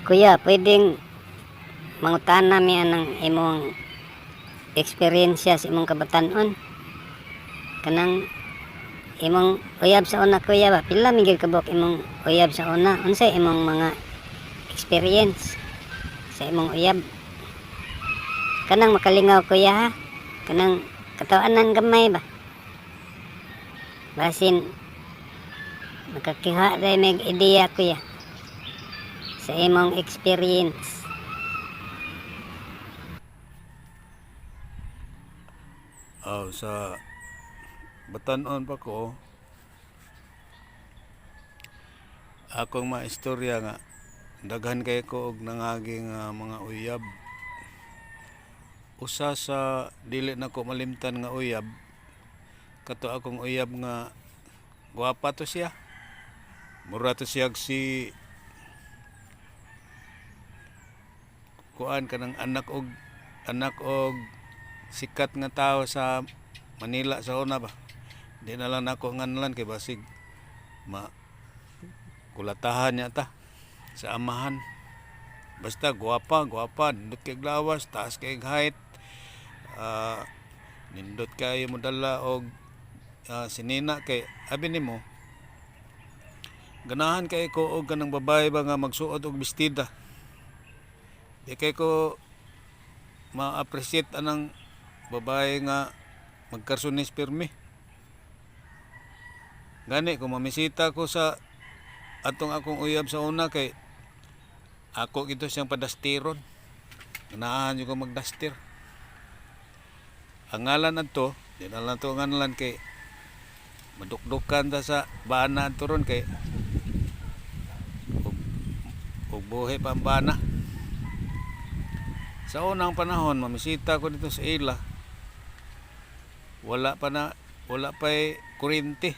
Kuya, pwedeng mangutana mi anang imong eksperyensya sa imong kabatan-on? Kanang imong uyab sa una, kuya ba? Pila man gyud kabuok imong uyab sa una? Unsay imong mga experience sa imong uyab? Kanang makalingaw, kuya, ha? Kanang katawanan gamay ba? Basin makakuha ra mig ideya, kuya, sa imong experience. Oh, sa batan-on pa ko, akong maistorya nga daghan kay ko og nangagi nga mga uyab. Usa sa dili nako malimtan nga uyab, kato akong uyab nga gwapa to siya. Mura to siya si kuan, kanang anak og sikat nga tao sa Manila sa una ba. Di na lang nako nganlan kay basig ma kulatahan niya ta sa amahan. Basta gwapa, gwapa, nindot kay lawas, taas kay height. Nindot kayo modala og sinina kay abi nimo, ganahan kay ko og kanang babae ba nga magsuot og bestida. Di kay ko ma-appreciate anang babae nga magkarsonis pirmi. Gani kung mamisita ko sa atong akong uyab sa una kay ako gito siyang padastiron. Ganahan jud ko magdastir. Ang ngalan adto, di na lang to ang ngalan kay madukdukan ta sa bana adto ron kay ug buhi pa ang bana. Sa unang panahon, mamisita ko dito sa ila. Wala pa na, wala pa kuryente.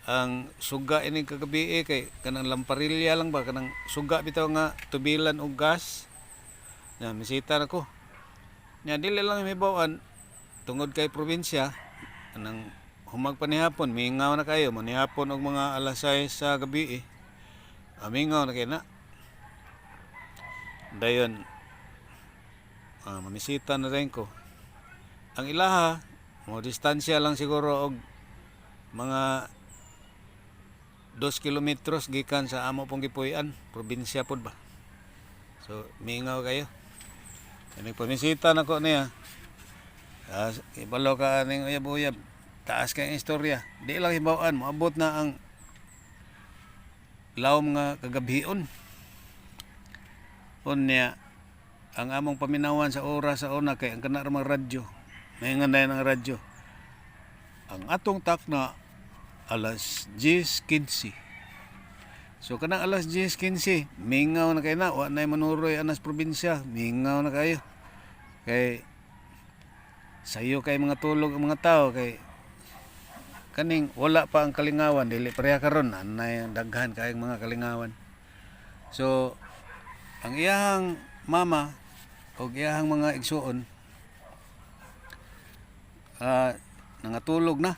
Ang suga ini kagabi kay kanang lamparilya lang ba, kanang suga bitaw nga tubilan og gas. Na misita na ko. Nya dili lang mibawan tungod kay probinsya, anang humag pa ni hapon, mingaw na kayo mo nihapon og mga alas 6 sa gabi eh. Ah, mingaw na kayo na. Dayon mamisita na rin ko. Ang ilaha, mo distansya lang siguro og mga 2 kilometros gikan sa amo pong gipuy-an, probinsya pod ba. So mingaw kayo. Kaya pamisita na ko niya. Ibalo ka ning uyab-uyab. Taas kay ang istorya. Di lang hibaw-an, moabot na ang lawom nga kagabhion. Unya, ang among paminawan sa oras sa una kay ang kana ra mga radyo. May nga ang radyo. Ang atong takna alas 10:15. So kanang alas 10:15, mingaw na kayo na, wa na manuroy anas probinsya, mingaw na kayo. Kay sayo kay mga tulog ang mga tao kay kaning wala pa ang kalingawan, dili pareha karon anay ang daghan kayong mga kalingawan. So ang iyahang mama o iyahang mga igsuon nangatulog na.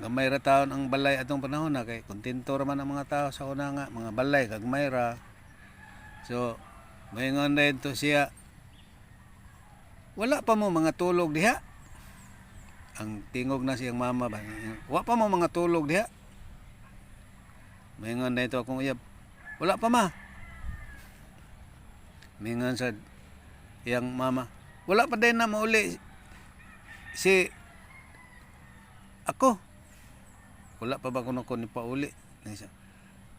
Gamay ra taon ang balay atong panahon na kay kontento ra man ang mga tao sa una nga mga balay gagmay ra. So moingon to siya, "Wala pa mo mga tulog diha?" Ang tingog na siyang mama ba, "Wa pa mo mga tulog diha?" Moingon to akong uyab, "Wala pa, ma." Moingon sa iyang mama, "Wala pa din na mauli si ako. Wala pa ba kuno ko ni pauli?" Siya,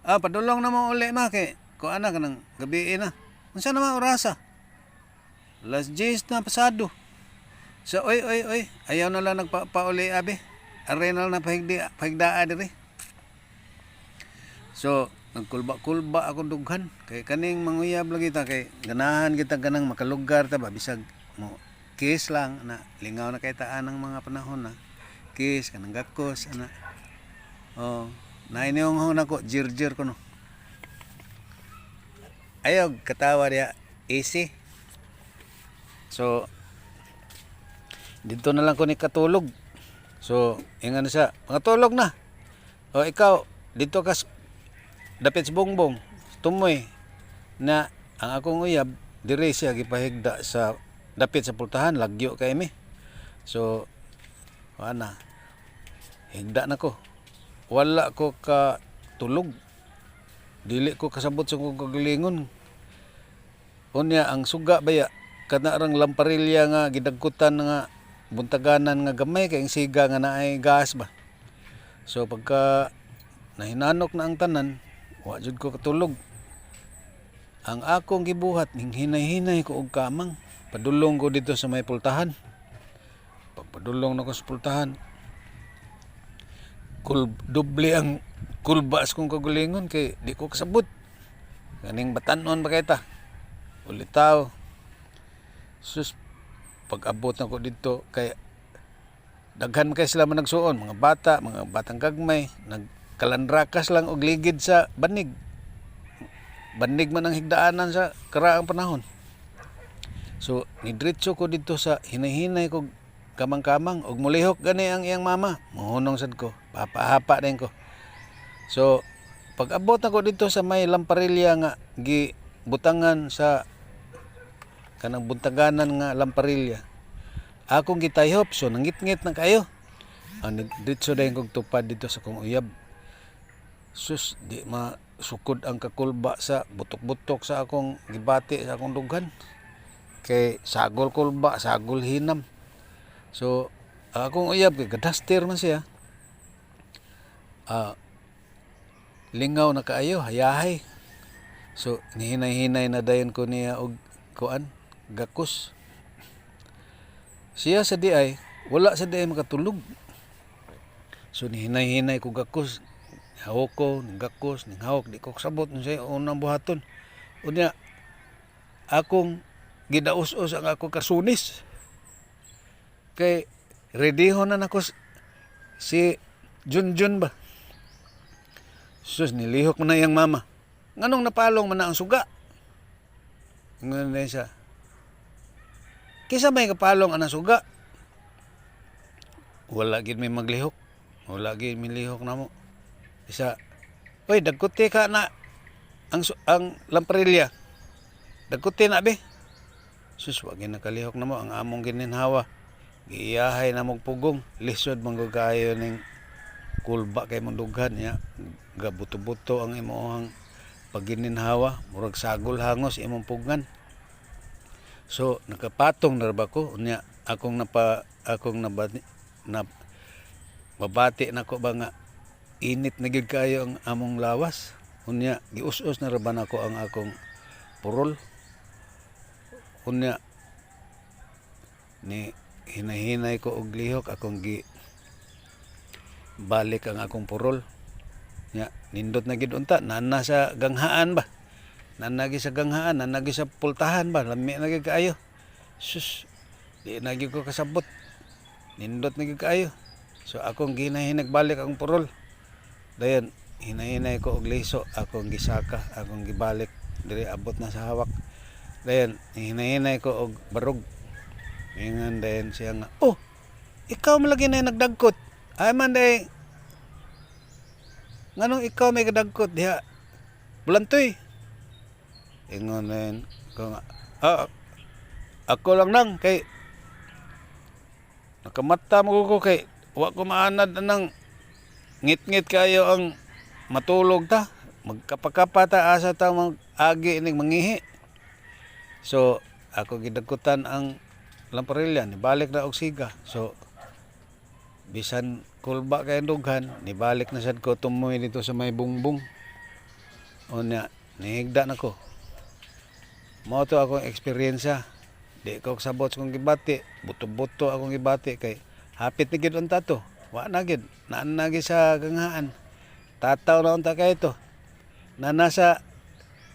"Padulong na mo uli, ma, kay ko ana kanang gabi na." "Unsa naman orasa?" "Alas 10 na pasado." So, "Oy, oy, oy, ayaw na lang nagpauli, abi. Aray na lang na pahigdi, pahigdaa diri." So, nagkulba-kulba ako dughan. Kay kaning manguyab lagi ta kay ganahan kita kanang makalugar ta ba, bisag mo kiss lang na, lingaw na kay taan ang mga panahon na kiss kanang gakos ana. Oh, nainihong nako jir-jir ko no. Ayaw katawa diya, easy. So dito na lang ko ni katulog. So, ingan siya, "Pangatulog na. O ikaw, dito ka dapit sa bongbong." Tumoy na ang akong uyab dire siya gipahigda sa dapit sa pultahan, lagyo kay mi. So ana, higda na ko. Wala ko ka tulog. Dili ko kasabot sa kong kagalingon. Unya ang suga baya kanarang lamparilya nga gidagkutan nga buntaganan nga gamay kay ang siga nga naay gas ba. So pagka nahinanok na ang tanan, wa jud ko katulog. Ang akong gibuhat ning hinay-hinay ko og kamang padulong ko dito sa may pultahan. Pagpadulong nako sa pultahan, doble ang kulba sa kong kagalingon kay di ko kasabot. Ganing batanon ba kay ta? Ulitaw. Sus, pag-abot nako dito kay daghan man kay sila man nagsuon, mga bata, mga batang gagmay, nagkalandrakas lang og ligid sa banig. Banig man ang higdaanan sa karaang panahon. So, nidritso ko dito sa hinay-hinay ko kamang-kamang og mulihok gani ang iyang mama. Mohunong sad ko, papahapa din ko. So, pag abot nako dito sa may lamparilya nga gibutangan sa kanang buntaganan nga lamparilya, akong gitayhop, so nangitngit na kayo. Ang dritso dayon kog tupad dito sa kong uyab. Sus, di masukod ang kakulba sa butok-butok sa akong gibati sa akong dughan. Kay sagol kulba, sagol hinam. So, ang akong uyab kay gadaster man siya. Lingaw na kaayo, hayahay. So, nihinay-hinay na dayon ko niya og kuan, gakos. Siya sa diay, wala sa diay makatulog. So, nihinay-hinay ko gakos. Hawak ko, gakos, ning hawak, di ko kasabot siya unang buhaton. Unya, akong gidaos-os ang ako kasunis. Kay ready na nako si Junjun ba. Sus, nilihok mo na iyang mama. Nganong napalong man na ang suga? Ngan na siya. Kisa may kapalong ang suga? Wala gid may maglihok. Wala gid may lihok na mo. Isa, oy, dagkuti ka na ang lamparilya. Dagkuti na be. Sus, wag gid nakalihok na mo ang among gininhawa. Giiyahay na mong pugong. Lisod man gud kaayo ning kulba kay mong dughan niya. Gabuto-buto ang imong paggininhawa, murag sagol hangos imong pugngan. So nakapatong na ra ba ko unya akong nabati na babati nako ba nga init na gyud kaayo ang among lawas. Unya gius-us na ra ba nako ang akong purol. Unya ni hinay-hinay ko og lihok, akong gi balik ang akong purol. Nya nindot na gid unta nana sa ganghaan ba. Nanagi sa ganghaan, nanagi sa pultahan ba, lami na gyud kaayo. Sus, di na gyud ko kasabot. Nindot na gyud kaayo. So akong ginahinag balik akong purol. Dayon hinay-hinay ko og liso, akong gisaka, akong gibalik diri abot na sa hawak. Dayon hinay-hinay ko og barog. Ingon dayon siya nga, "Oh, ikaw man lagi na nagdagkot. Ay man day, nganong ikaw may kadagkot diha? Bulantoy." Ingon dayon ko nga, "Ah, ako lang nang kay nakamata mo ko kay wa ko maanad anang ngit-ngit kayo ang matulog ta. Magkapakapa ta, asa ta mag-agi ning mangihi." So ako gidagkutan ang lamparilya, nibalik na og siga. So bisan kulba kay dughan, nibalik na sad ko tumoy dito sa may bungbong. Unya nihigda na ko. Mao to akong eksperyensya. Di ko sabot sa kong gibati, buto-buto akong gibati kay hapit ni gid unta to. Wa na gid, naan na gid sa ganghaan. Tataw na unta kay to. Na nasa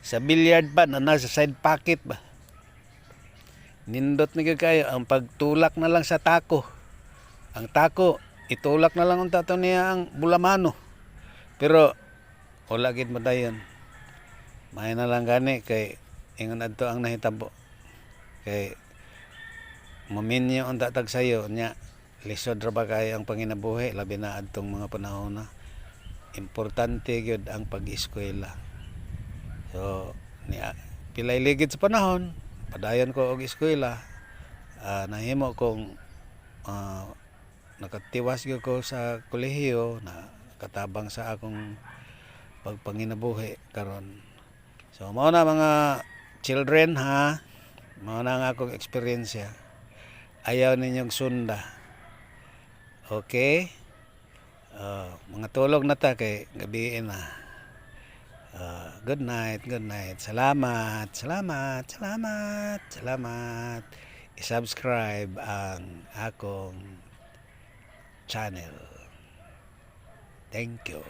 sa billiard ba, na nasa side pocket ba. Nindot ni gid kayo ang pagtulak na lang sa tako. Ang tako, itulak na lang unta to niya ang bulamano. Pero wala gid madayon. May na lang gani kay ingon adto ang nahitabo. Kay maminyo unta tag sayo nya, lisod ra ba kayo ang panginabuhi, labi na adtong mga panahon na importante gyud ang pag-eskwela. So niya pilay ligid sa panahon, padayon ko og eskwela. Nahimo kong nakatiwas gyud ko sa kolehiyo na katabang sa akong pagpanginabuhi karon. So mao na, mga children, ha. Mao na ang akong eksperyensya. Ayaw ninyong sunda. Okay? Mga tulog na ta kay gabiin na. Good night, good night. Salamat, salamat, salamat, salamat. I-subscribe ang akong channel. Thank you.